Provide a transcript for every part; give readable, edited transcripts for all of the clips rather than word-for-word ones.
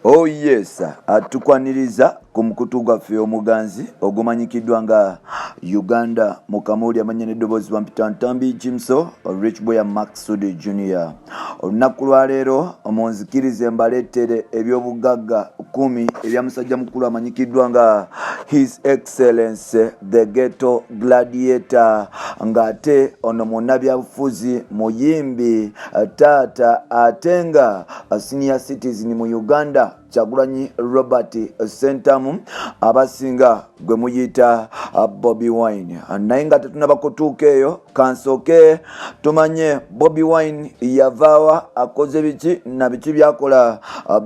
Oh yes, tukwaniriza ku mukutu gwaffe omuganzi ogumanyikiddwa nga Uganda mu Kamuli, amanya n'eddoboozi bampita Ntambi Jimso, Rich Boy Maxud Junior. Olunaku lwaleero munzikirize mbaleetere ebyobugagga 10 ebya musajja mukulu amanyikiddwa nga His Excellence the Ghetto Gladiator, ng'ate ono munnabyabufuzi, muyimbi, taata, ate nga senior citizen mu Uganda, Kyagulanyi Robert Sentamu, abasinga gwe muyita Bobi Wine. Naye nga tetunaba kutuuka eyo, kansooke tumanye Bobi Wine yavaawa, akoze biki na biki byakola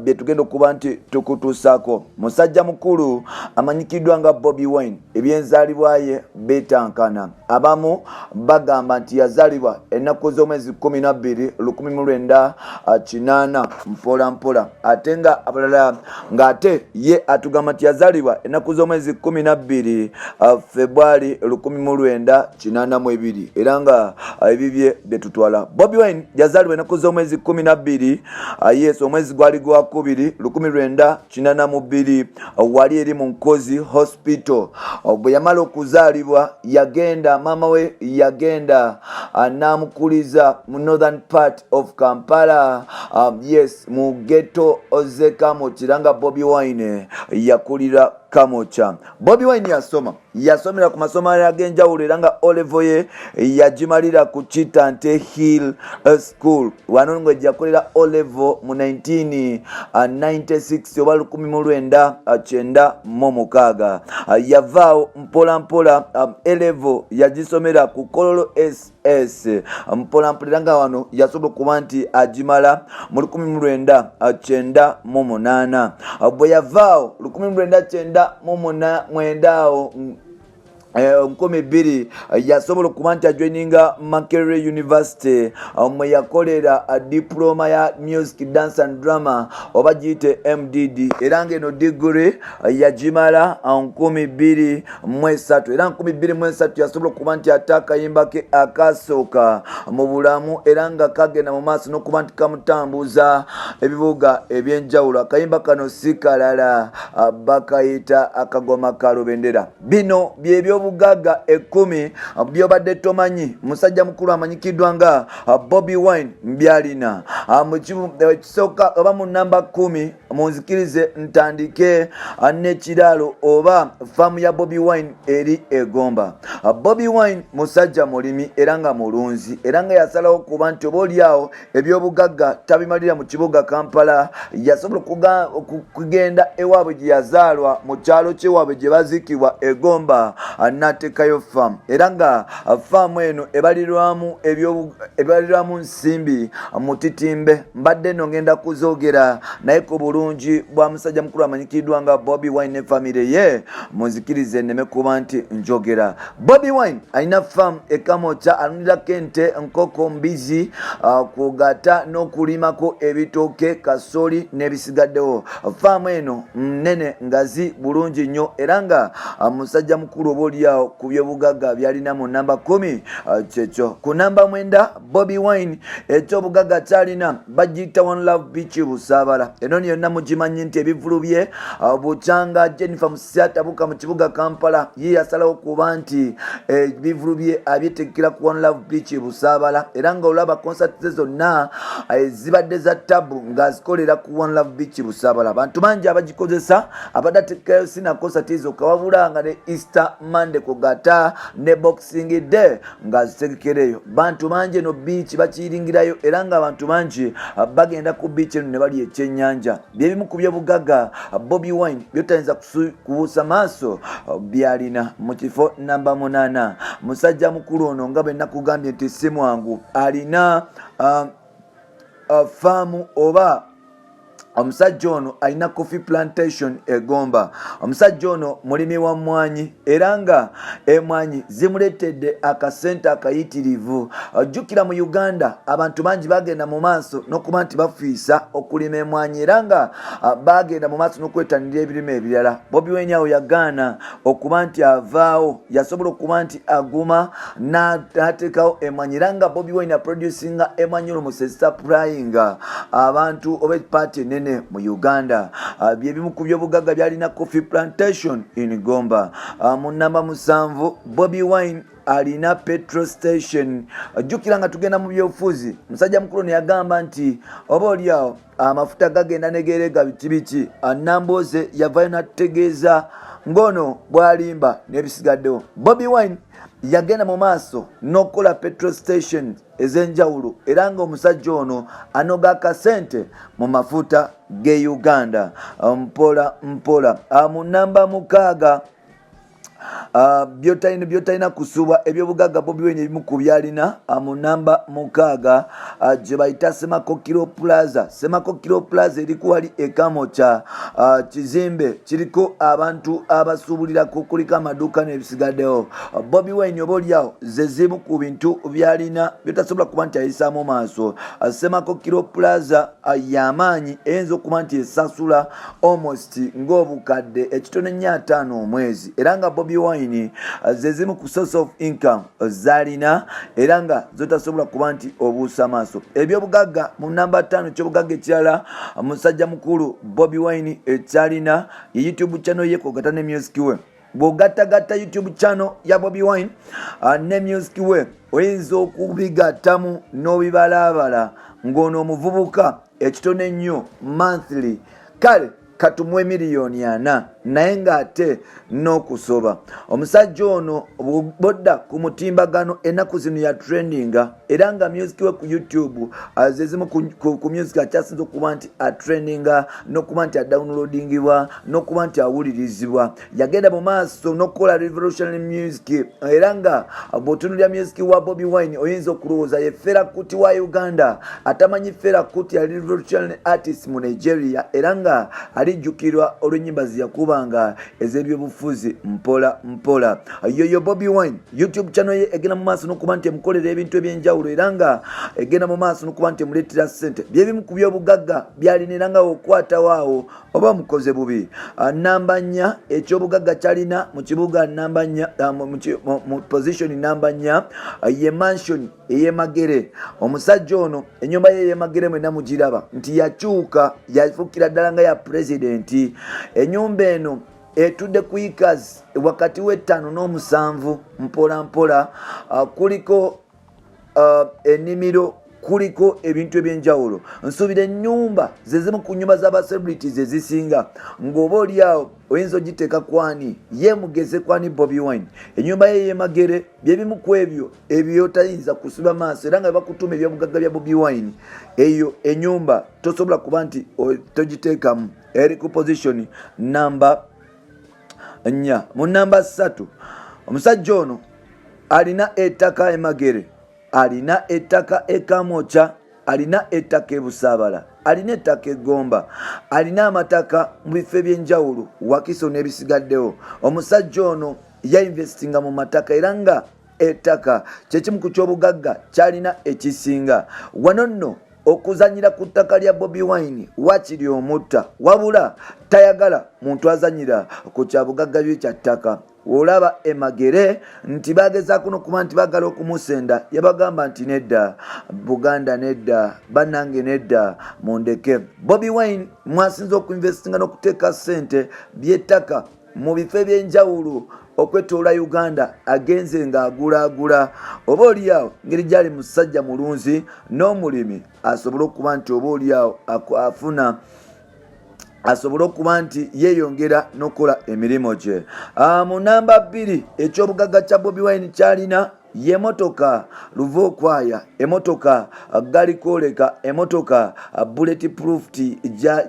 bye tugenda okuba nti tukutuusaako. Musajja mukulu amanyikiddwa nga Bobi Wine, ebyenzaalibwa ye bitankana. Abamu bagamba nti yazaalibwa ennaku z'omwezi 12 1980 mpola mpola, ate nga abalala ng'ate ye atugamba nti yazaalibwa ennaku z'omwezi 12 Febwali 1982, era nga ebibye byetutwala. Bobi Wine yazaalibwa ennaku z'omwezi 12, yes, omwezi gwali gwakubiri 1982, wali eri mu Nkozi Hospital. Bwe yamala okuzaalibwa, yagenda, maama we yagenda n'amukuliza mu northern part of Kampala, yes, mu ghetto z'e Kamwokya, nga Bobi Wine yakulira Kamwokya. Bobi Wine yasoma, yasomera ku masomero ag'enjawulo, era nga O level ye yagimalira ku Kitante Hill School. Wano nga yakolera O level mu 1996 oba 1996. Yavaawo mpola mpola, A level yagisomera ku Kololo SS mpola mpola, era nga wano yasobola okuba nti agimala mu 1998. Bwe yavaawo 1999 awo 2000, yasobola okuba nti ajoininga Makerere University, mwe yakolera diploma ya music, dance and drama, oba giyite MDD, era ngaeno degree yagimala 2003. Era 2003 yasobola okuba nti ate akayimba ke akasooka mu bulamu, era nga kagenda mu maaso n'okuba nti kamutambuza ebibuga ebyenjawulo. Akayimba kano si kalala, bakayita Akagoma ka Lubendera. Bino byebyobugagga 10 byobadde tomanyi musajja mukulu amanyikiddwa nga Bobi Wine byalina. Ekisooka oba mu namba 10, munzikirize ntandike n'ekiraalo oba faamu ya Bobi Wine eri Egomba. Bobi Wine musajja mulimi era nga mulunzi, era nga yasalawo kuba nti oba oliawo ebyobugagga tabimalira mu kibuga Kampala. Yasobola okugenda ewaabwe gye yazaalwa, mu kyalo kyewaabwe gye baziikibwa Egomba, n'ateekayo faamu, era nga faamu eno ebalirwamu nsimbi mutitimbe. Mbadde nno ngenda kuzoogera, naye ku bulungi bwa musajja mukulu amanyikiddwa nga Bobi Wine ne famire ye, munzikirize nneme kuba nti njogera. Bobi Wine alina faamu eKamwokya, alundirako ente, nkoko, mbizi, kugata n'okulimako ebitooke, kasooli n'ebisigaddewo. Faamu eno nnene, ngazi bulungi nnyo, era nga musajja mukulu oba oliawo ku byobugagga byalina mu namba 10 kyekyo. Ku namba 9, Bobi Wine ekyobugagga kyalina bagiyita One Love Beach Busaabala. Eno yonna mugimanyi nti ebivulu bye bukyanga Jennifer Musisi atabuka mu kibuga Kampala, ye yasalawo kuba nti ebivulu bye abyetegekera ku One Love Beach Busaabala, era nga olaba concert ze zonna zibadde za tabu ng'azikolera ku One Love Beach Busaabala. Abantu bangi abagikozesa. Abadde ategekayo sina concert zokka, wabula nga ne Easter Monday kugata ne Boxing Day ng'azitegekereyo. Bantu bangi eno beach bakiyiringirayo, era nga abantu bangi bagenda ku beach eno ne bali ekyennyanja. Byebimu ku byobugagga Bobi Wine byotayinza kubuusa maaso byalina. Mu kifo namba 8, musajja mukulu ono nga bwe nakugambye nti si mwangu, alina faamu oba omusajja ono alina coffee plantation Egomba. Omusajja ono mulimi wa mmwanyi, era nga emwanyi zimuleetedde akasente akayitirivu. Jjukira mu Uganda abantu bangi bagenda mu maaso n'okuba nti bafiisa okulima emwanyi, era nga bagenda mu maaso n'okwetanira ebirime ebirala. Bobi Wine awo yagaana okuba nti avaawo, yasobola okuba nti aguma n'ateekawo emwanyi, era nga Bobi Wine aproducinga emwanyi olumuse, supplyinga abantu oba epaati enene. Munene mu Uganda. Byebimu ku byobugagga byalina coffee plantation in Gomba. Mu namba 7, Bobi Wine alina petrol station. Jjukira nga tugenda mu byobufuzi, musajja mukulu ne yagamba nti oba oliawo amafuta gagenda negerega biki biki. Nambooze yavayo natutegeeza ng'ono bwalimba n'ebisigaddewo. Bobi Wine yagenda mu maaso n'okukola petrol station ez'enjawulo, era nga omusajja ono anoga akasente mu mafuta ge Uganda mpola mpola. Mu namba 6, byotalina kusuubwa ebyobugagga Bobi Wine ebimu ku byalina mu namba 6, gye bayita Semakokiro Plaza. Semakokiro Plaza eri kuwali ekamokya, kizimbe kiriko abantu abasuubulirako, kuliko amaduuka n'ebisigaddewo. Bobi Wine oba oliawo ze zimu ku bintu byalina byotasobola kuba nti ayisaamu maaso. Semakokiro Plaza y'amaanyi, eyinza okuba nti esasula almost ng'obukadde ekitono ennyo 50 omwezi, era nga Bobi Wine ze zimu ku source of income zalina, era nga zotasobola kuba nti obuusa maaso. Ebyobugagga mu namba 5, ekyobugagga ekirala musajja mukulu Bobi Wine ekyalina ye YouTube channel ye kwogata ne music we. Bw'ogattagatta YouTube channel ya Bobi Wine ne music we, oyinza okubigattamu n'obibalaabala ng'ono omuvubuka ekitono ennyo monthly, kale katumuwe miliyoni 40, naye ng'ate n'okusoba. Omusajja ono bodda ku mutimbagano ennaku zino ya trendinga, era nga music we ku YouTube zezimu ku music akyasinza okuba nti atrendinga n'okuba nti adownloadingibwa n'okuba nti awulirizibwa. Yagenda mu maaso n'okukola revolutionary music, era nga bw'otunulira music wa Bobi Wine oyinza okulowooza ye Fela Kuti wa Uganda. Atamanyi Fela Kuti, yali revolutionary artist mu Nigeria, era nga alijjukirwa olw'ennyimba ze yakubanga ez'ebyobufuzi mpola mpola. Yoyo Bobi Wine, YouTube channel ye egenda mu maaso n'okuba nti emukolera ebintu ebyenjawulo, era nga egenda mu maaso n'okuba nti emuleetera ssente. Byebimu ku byobugagga byalina, era nga okwatawo awo oba mukoze bubi. Namba 4, ekyobugagga kyalina mu kibuga namba 4, mu position namba 4, ye mansion ey'emagere. Omusajja ono ennyumba ye ey'emagere mwena mugiraba nti yakyuka, yafuukira ddala nga ya pulezidenti. Ennyumba eno etudde ku acres wakati w'ettaano n'omusanvu mpola mpola. Kuliko ennimiro, kuliko ebintu ebyenjawulo. Nsuubira ennyumba zezimu ku nyumba z'aba celebrities ezisinga ng'oba oliawo oyinza ogiteeka kwani ye mugeze kwani Bobi Wine. Ennyumba ye yemagere byebimu ku ebyo ebyotayinza kusiba maaso, era nga bakutuma ebyobugagga bya Bobi Wine, eyo ennyumba tosobola kuba nti togiteekamu. Eri ku position namba 4. Mu namba 3, omusajja ono alina ettaka emagere, alina ettaka ekamokya, alina ettaka ebusaabala, alina ettaka egomba, alina amataka mu bifo ebyenjawulo, Wakiso n'ebisigaddewo. Omusajja ono yainvestinga mu mataka, era nga ettaka kyekimu ku kyobugagga kyalina ekisinga. Wano nno okuzanyira ku ttaka lya Bobi Wine wakiri omutta, wabula tayagala muntu azanyira ku kyabugagga bye kya ttaka. Olaba emagere nti bagezaako nokuba nti bagala okumusenda, yabagamba nti nedda, Buganda nedda, bannange nedda, mundeke. Bobi Wine mwasinza okuinvestinga n'okuteeka ssente by'ettaka mu bifo ebyenjawulo okwetoola Uganda. Agenze ng'agulaagula, oba oliawo ngeri gyali musajja mulunzi n'omulimi, asobole okuba nti oba oliawo afuna, asobole okuba nti yeeyongera n'okukola emirimu gye. Mu namba 2, ekyobugagga kya Bobi Wine kyalina yemotoka luva okwaya, emotoka galikwoleka, emotoka bullet proof gye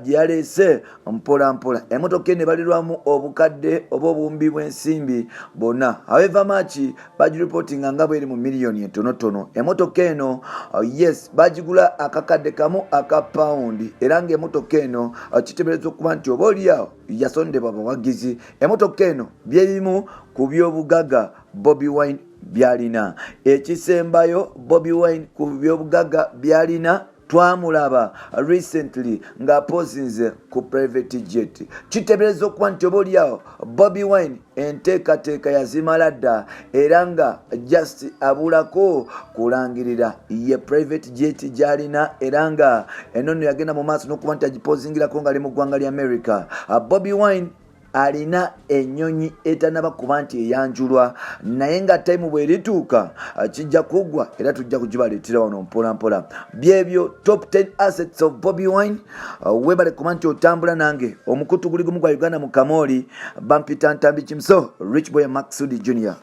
yaleese mpola mpola. Emotoka eno ebalirwamu obukadde oba obuwumbi bw'ensimbi bonna. However much bagiripotinga nga bweri mu miliyoni entonotono, emotoka eno, yes, bagigula akakadde 1 aka pawundi, era ng'emotoka eno kitebereza okuba nti oba oliawo yasondebwa bawagizi. Emotoka eno byebimu ku byobugagga Bobi Wine byalina. Ekisembayo Bobi Wine ku byobugagga byalina, Twamulaba recently ng'aposinze ku private jet. Kiteebereza okuba nti oba oliawo Bobi Wine enteekateeka yazimala dda era nga just abulako kulangirira ye private jet gy'alina, era nga enono yagenda mu maaso n'okuba nti agiposingirako ng'ali mu ggwanga lya America. Bobi Wine alina ennyonyi etanaba kuba nti eyanjulwa, naye nga tayimu bwerituuka kijja kuggwa era tujja kugibaleetera wano mpolampola. Byebyo top 10 assets of Bobi Wine. Webale kuba nti otambula nange, omukutu guli gumu gwa Uganda mu Kamooli. Bampita Ntambi Kimso, Rich Boy Maxudi Junior.